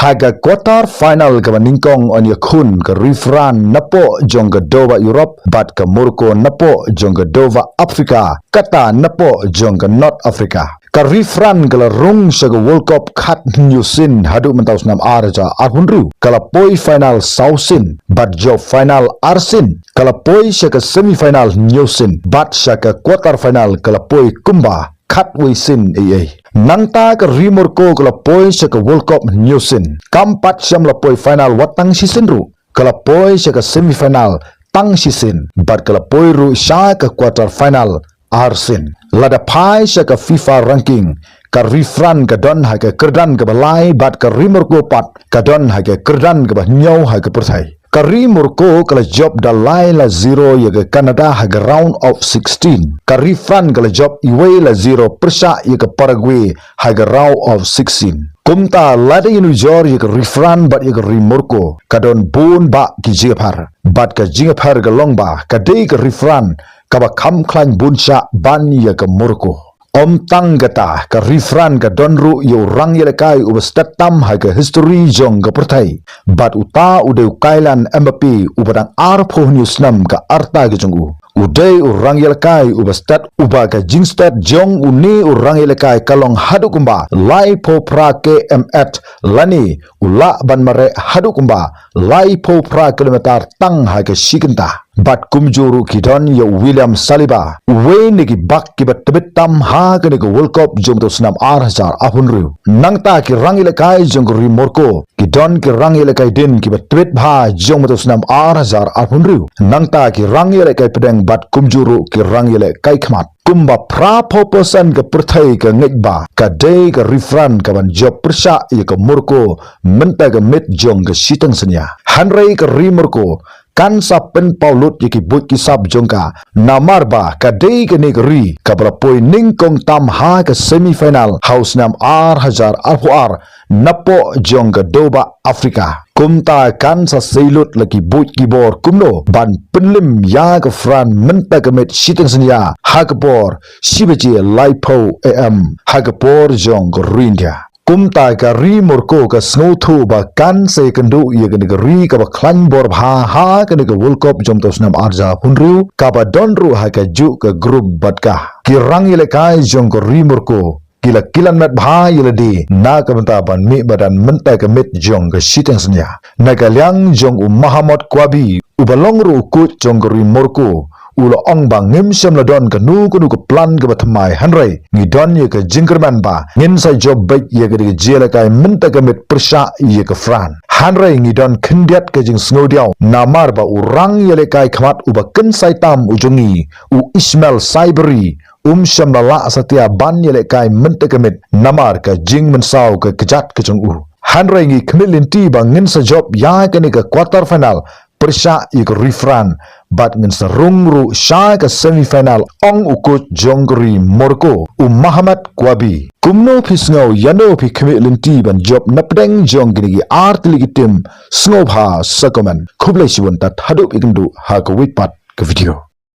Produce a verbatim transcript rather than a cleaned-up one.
Ha ka quarter final kaba nyngkong yn ïakhun ka Ri France napoh jong ka dew bah Europe bad ka Morocco napoh jong ka dew bah Africa, kata napoh jong ka North Africa. Ka Ri France ka la rung sha ka World Cup khathynñiew sien haduh mynta u snem ar hajar arphew hynriew, ka la poi final saw sien bad jop final ar sien, ka la poi sha ka semi final hynñiew sien bad sha ka quarter final ka la poi kumba khatwei sien ei ei. Nangta ka Ri Morocco ka la poi sha ka World Cup hynñiew sien, kam pat shym la poi final wat tang shisien ruh, ka la poi sha ka semi final tang shisien bad ka la poi ruh sha ka quarter final ar sien. Lada phai sha ka FIFA ranking, ka Ri France ka don ha ka kyrdan kaba lai bad ka Ri Morocco pat ka don ha ka kyrdan kaba hynñiew ha ka pyrthei. Ka Ri Morocco ka la jop da lai la zero ïa ka Canada ha ka round of sixteen. Ka Ri France ka la jop iwei la zero pyrshah ïa ka Paraguay ha ka round of sixteen. Kumta lada ïa nujor ïa ka Ri France bad ïa ka Ri Morocco, ka don bun bah ki jingïapher. Bad ka jingïapher ka long ba ka dei ka Ri France kaba kham khlaiñ bun shah ban ïa ka Morocco. Ym tang kata, ka Ri France ka don ruh ïa u rangïalehkai uba stet tam ha ka history jong ka pyrthei. Bad uta u dei u Kylian Mbappe uba dang arphew hynñiew snem ka rta ka jong u. U dei u rangïalehkai uba stet, uba ka jingstet jong une u rangïalehkai ka long haduh kumba laiphew phra kilometer lane u lah ban mareh haduh kumba laiphew phra kilometer tang ha ka shi kynta. Bad kumjuh ruh ki don ïa u William Saliba, uwei na ki back kiba tbit tam ha kane ka World Cup jong mynta u snem ar hajar arphew hynriew. Nangta ki rangïalehkai jong ka Ri Morocco ki don ki rangïalehkai dien kiba tbit bha jong mynta u snem ar hajar arphew hynriew. Nangta ki rangïalehkai pdeng bad kumjuh ruh ki rangïalehkai khmat. Kumba phraphew percent ka pyrthei ka ngeit ba ka dei ka Ri France kaban jop pyrshah ïa ka Morocco mynta ka miet jong ka shiteng synñia. Hynrei ka Ri Morocco kan sa pynpaw lut ïa ki buit ki sap jong ka, namar ba ka dei kane ka ri kaba la poi nyngkong tam ha ka semi final ha u snem ar hajar arphew ar napoh jong ka dew bah Africa. Kumta kan sa sei lut la ki buit ki bor kumno ban pynlip ïa ka France mynta ka miet shiteng synñia ha ka por shi baje laiphew A M ha ka por jong ka Ri India. Kumta ka Ri Morocco ka sngewthuh ba kan sa ïakynduh ïa kane ka ri kaba khlaiñ bor bha ha kane ka World Cup jong mynta u snem ar hajar arphew hynriew, kaba don ruh ha kajuh ka group bad ka. Ki rangïalehkai jong ka Ri Morocco ki la kilan met bha ïa lade na ka bynta ban mih madan mynta ka miet jong ka shiteng synñia. Na ka liang jong u Mohamed Kouabi, uba long ruh u coach jong ka Ri Morocco, u la ong ba ngim shym la don kano kano ka plan kaba thymmai, hynrei ngi don ïa ka jingkyrmen ba ngin sa jop beit ïa ka dei ka jingïalehkai mynta ka miet pyrshah ïa ka France. Hynrei ngi don khyndiat ka jingsngewdiaw namar ba u rangïalehkai khmat uba kynsai tam u jong ngi, u Ismaïla Sabri, um shym la lah satia ban ïalehkai mynta ka miet namar ka jingmynsaw ka kjat ka jong u. Hynrei ngi khmih lynti ba ngin sa jop ïa kane ka quarter final pyrshah ïa ka Ri France bad ngin sa rung ruh sha ka semi final, ong u coach jong ka Ri Morocco, u Mohamed Kouabi. Kumno phi sngew, ïano phi khmih lynti ban jop na pdeng jong kine ki ar tylli ki team? Sngewbha sa comment. Khublei shibun, tad haduh ïakynduh ha kawei pat ka video.